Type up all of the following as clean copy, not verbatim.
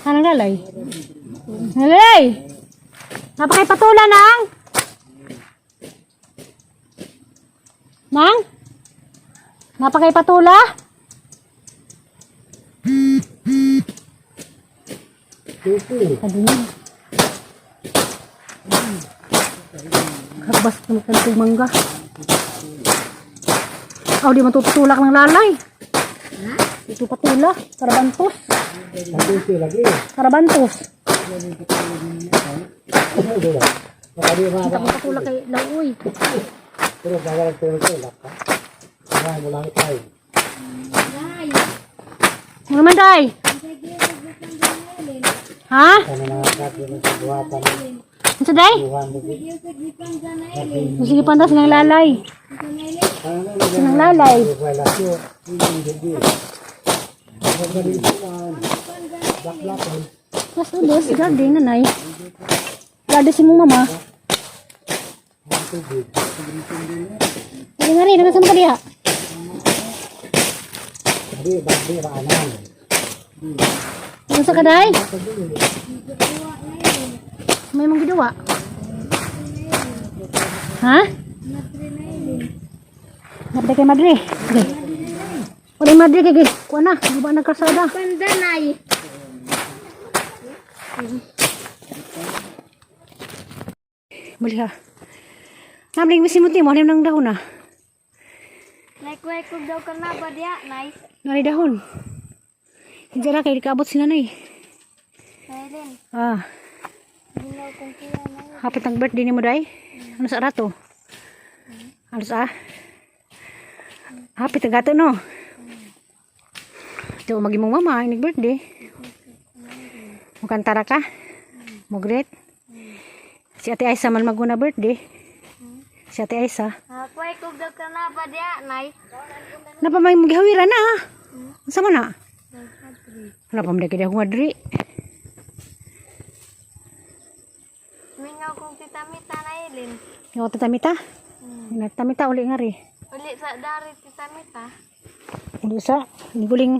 Anong lalay? Lalay! Napakipatula nang! Nang? Napakipatula? Sabi niya. Habas ng kantong mangga. Aw, di man tutulak ng lalay. Ito patula. Karabantos. Karabantos. Kita ko patula kay Lauoy. Pero gagalag ko ito, laka. Kaya mo lang tayo. Ano man, day? Ha? Ano na nga sa buhatan. Ano sa day? Buhan mo. Sige pandas ng lalay. Sinang lalay. Mas ulos, garden nanay. Garden si mong mama. Dali nga rin, hanggang sa mga diha. Hanggang sa kaday? May mong giduwa. Ha? Madre kay madre. Sige. Wala yung madre kay kuha na, di ba nagkasada? Pandanay. Bali ha. Namling misimot ni mo ano nang dahon ah. Nakway ko daw ka na ba diya, nay? Nari dahon. Hindi ra kay kaabot si nanay. Nailin. Ah, Ginaw kong kuya na. hapit ang birthday ni mo day. Ano sa rato? Ano sa? Hapit ang gato no. Ito magi mong mama inig birthday. Mukantara ka? Mugret? Si Ate Aisa man maguna birthday. Si Ate Aisa. Nakway ko daw ka na ba diya, nay? Napa may magihawira na ah. Unsa man na? Wala pa man kay akong adri. Mingaw kong tita-mita, Nailin. Yo tatamita. Natamita uli nga ri. Uli sa dari tita-mita. Uli sa guling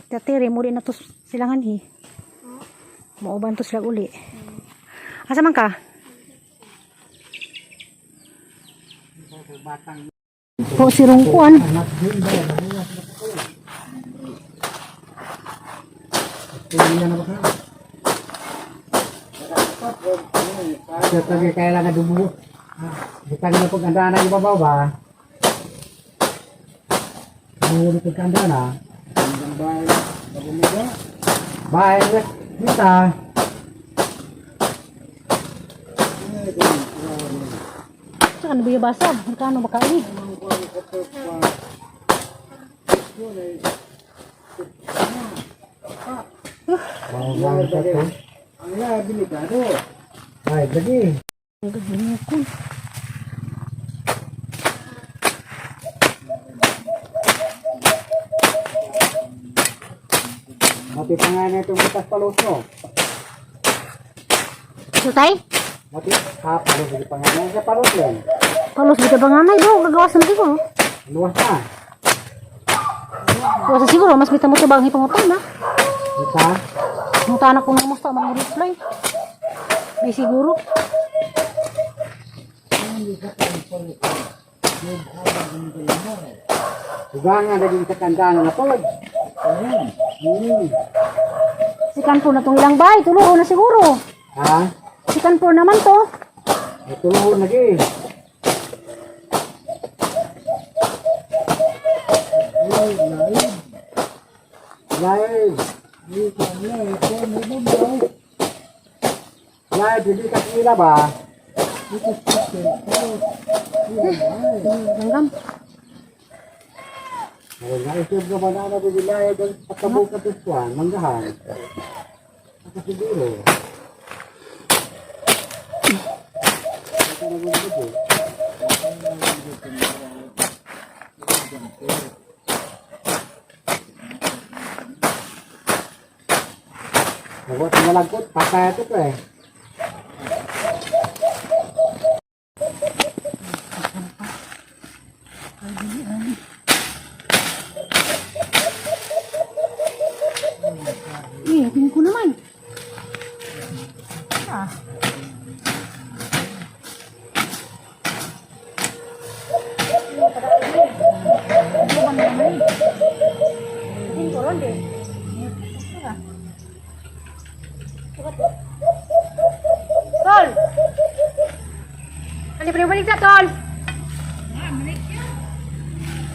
dati ri muri na to silangan hi. Mauban to sila uli. Asa man ka? Po si Rungkuan. Siya tabi kailangan dumulo. Bukan na pagkanda na ibabaw ba? Dumulo pagkanda na. Bahay na kita. Sa kan biya basa, magkano ba kaili? Bawang sa to. Ay, lagi. Gagawin Mati pa nga na itong butas palos no. So tay, Mati, ha, palos lagi pa nga na sa palos yan. palos bitaw ba nga nay bro, gagawas na siguro. Luwas na. Wasa siguro mas bitaw mo tabang hipangutan na. Kita. Muta na kung musta man mo reply. May siguro. Ugangan lagi sa kanda na napod. Sikan po na tong ilang bay, tulo na siguro. Ha? Sikan po naman to. Ito lagi. Live. Live, hindi ka kila ba? Langgam. Ay, naisip ko ba na ano, live ang pagkabog ka tuwan, manggahan. Nakasiguro. Nagot na malagkot, patay ito ko eh. Eh, tingin ko naman. Tol! Ano pa balik na, Tol?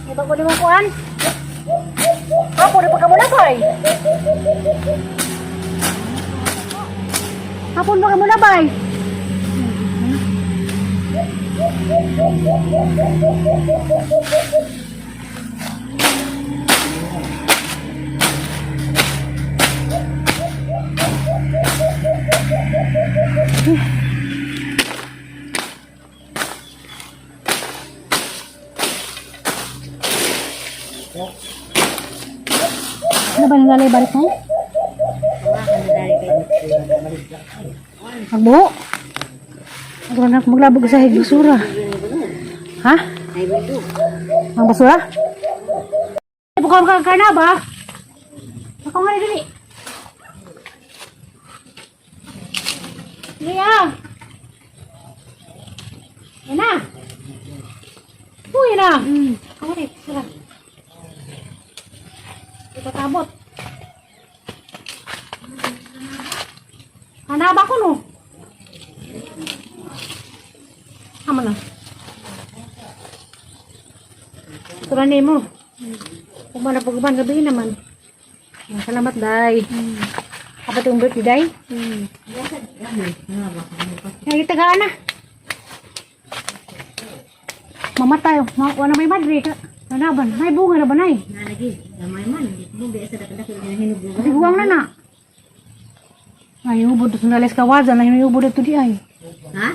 Iba ko ni kuan? Ako na pagkamulabay. Hapon ba kamulabay? Ano ba nangalay balik mo? Magbuo. Ako na maglabog sa hig basura. Ha? Ang basura? Buka ka ka na ba? Ako nga dili. Liya. Yan na. Uy na. Ako rin, sira. Ikatabot. Hanaba ko no. Amo na. Turan mo. Kung mana pag gabi naman. Ah, salamat, Day. Apa itong birthday, Day? Ay, tagaan na. Mamatay. Wala may madre. Kanaban. May bunga na ba, Nay? Kasi buwang na na. Ay, ubod sa nalis kawaza na hinuyubod ito di ay. Ha?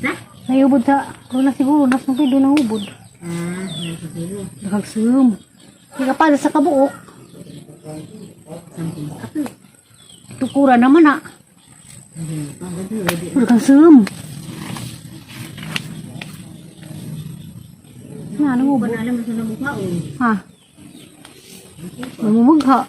Da? Nayubod sa, kung na siguro, nas nung doon ang ubod. Ah, nagsiguro. Nakagsum. Hindi ka pa sa kabuok. Tukura naman ah. Nakagsum. Na, anong ubod? Alam mo sa namukha o. Ha? Mamumugha.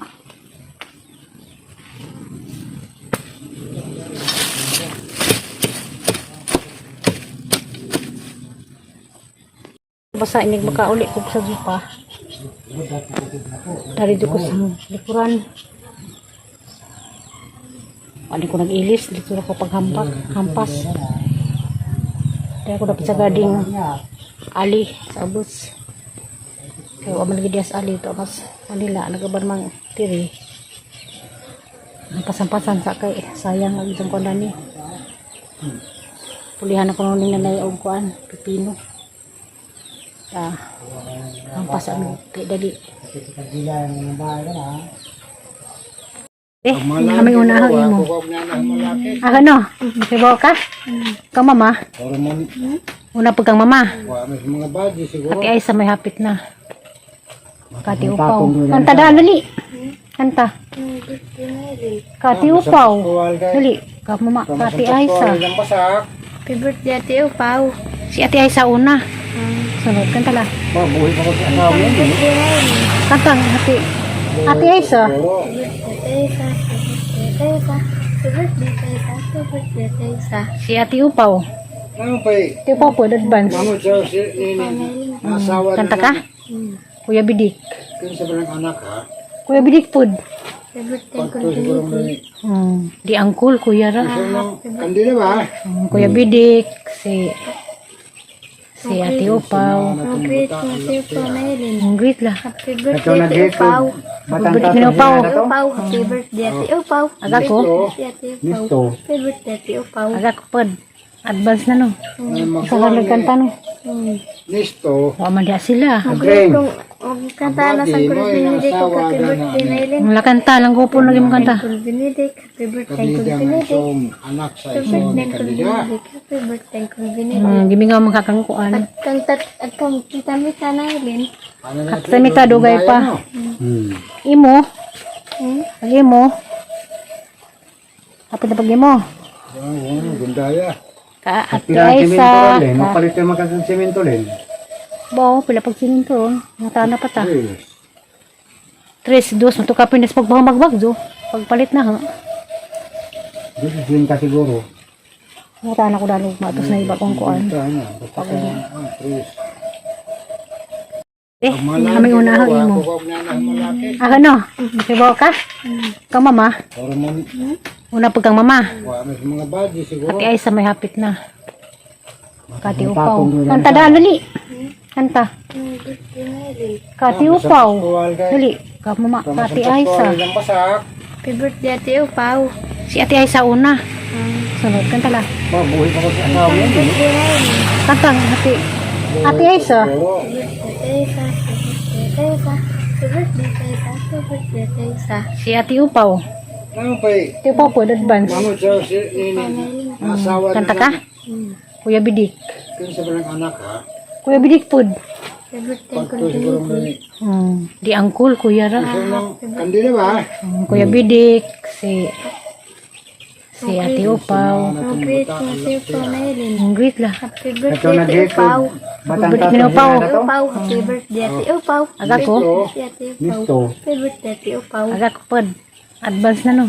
Basta inig makauli ko sa jupa. Dari ko sa likuran. Ano ko nag-ilis, dito ako paghampak, hampas. Kaya ako dapat sa gading ali sa ubos. Kaya wa man gid sa ali to mas Manila nagaban mang tiri. Ang pasampasan sa kay sayang ang isang kuan ni. Pulihan ako ning nanay og kuan pipino. Ah, hampas ang kay dali. Eh, kami una ang imo. Ah, ano? Sibaw ka? Ka mama? Una pag kang mama. Mga bagi siguro. Ate Aisa may hapit na. Kati upaw. Kanta daan, dali. Kanta. Kati upaw. Dali. Ka mama. Kati Aisa. Pasak. Happy birthday, Ate Upaw. Si Ate Aisa una. Sunod. Kanta la. Mabuhay pa ko sa asawa mo. Kanta. Ate. Ate Aisa. Happy birthday, Ate Aisa. Happy birthday, Ate Aisa. Happy birthday, Ate Aisa. Si Ate Upaw. Ano pa eh? Ate Upaw po, advance. Mamo siya si nini. Asawa Kanta ka? Kuya Bidik. Kinsa ba ng anak ha? Kuya Bidik po. Happy birthday, Pagto siguro mo ni. Di angkol, Kuya ra. Kandila ba? Kuya Bidik. Si si Ate Upaw. Ang great na Ate Upaw na yun. Ang great la. Happy birthday, Ate Upaw. Happy birthday, Upaw. Ate Upaw. Happy birthday, Ate Upaw. Aga ko. Happy birthday, Ate Upaw. Happy birthday, Ate Upaw. Aga ko pod. Advance na no. Ikaw ka nagkanta no. Listo. Wa man diha sila. Drink. Kung kanta na sa Cruz Benedict, happy birthday na Eileen. Ang lakanta lang ko po lagi mo kanta. Cruz Benedict, happy birthday, Cruz Kabida ng Benedict. isong anak sa Happy iso birthday, ni Cruz Kabida. Benedict. Happy birthday, Cruz Benedict. Gimingaw man kakangkuan. At kang tat at kang kita mita na Eileen. Ano na At sa mita dugay pa. Imo, Hmm? pag imo. Kapit na pag imo. Gundaya. Ka Ate Aisa. Ka, Mapalit yung makasang simento rin. bo, pila pag sininto. Mata na pa ta. Eh, Tres, dos, matukapin na sa pagbahagbag do. Pagpalit na ha. This is ka siguro. Mata na ko dalog matos na iba kong kuan. Ito, ano, basta ka, ah, tres. Eh, kami una ako imo. Ah, ano? Kibaw ka? Kang mama? Una pag kang mama. Mga body siguro. Ate Aisa may hapit na. Kati upaw. Kanta daan, dali. Kanta. Kati upaw. Dali. Ka mama, Kati Aisa. Pasak. Happy birthday, Ate Upaw. Si Ate Aisa una. Sunod, kanta la. Mabuhi pa ko sa asawa mo. Kanta, Ate. Ate Aisa. Happy birthday, Ate Aisa. Happy birthday, Ate Aisa. Happy birthday, Ate Aisa. Si Ate Upaw. Ano pa eh? Ate Upaw po, advance. Mamo siya si nini. Asawa Kanta ka? Kuya Bidik. Kinsa ba ng anak ha? Kuya Bidik po. Happy birthday, Pagto siguro mo ni. Di angkol, Kuya ra. Kandila ba? Kuya Bidik, si si Ate Upaw. Ang great mo, Ate Upaw na Eileen. Ang great la. Happy birthday, Ate Upaw. Batang birthday ni Upaw. Ate Upaw, happy birthday, Ate Upaw. Aga ko. Happy birthday, Ate Upaw. Happy birthday, Ate Upaw. Aga ko pod. Advance na no.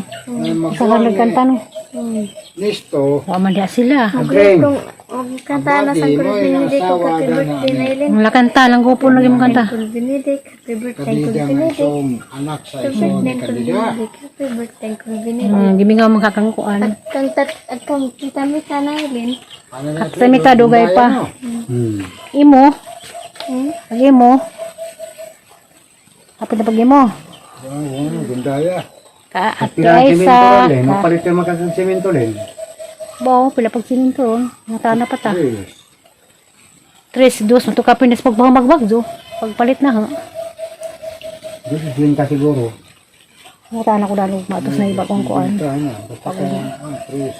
Ikaw ka nagkanta no. Nisto. Wa man diha sila. Ang great kung ang kanta na sa Kul Benedict, happy birthday na Eileen. Ang lakanta lang ko po lagi mo kanta. Kul Benedict, happy birthday, Kul Kabida nga Benedict. isong anak sa Happy iso ni birthday, Kul Kandida. Benedict. Happy birthday, Kul Benedict. Gimingaw man kakangkuan. At kang tat at kang kita mita na Eileen. Ano na At sa mita dugay pa. Imo, pag imo. Hapit na pag imo. Ano, gundaya. Ka Ate Aisa. Ka, Mapalit ka makasang simento rin. bo, pila pag sininto. Natana pa ta. Yes. Tres, dos, matukapin na sa pagbaho do. Pagpalit na ha. This is ka siguro. Natana ko dalo matos na iba kong kuan. Ito, ano, basta ka, ah, tres.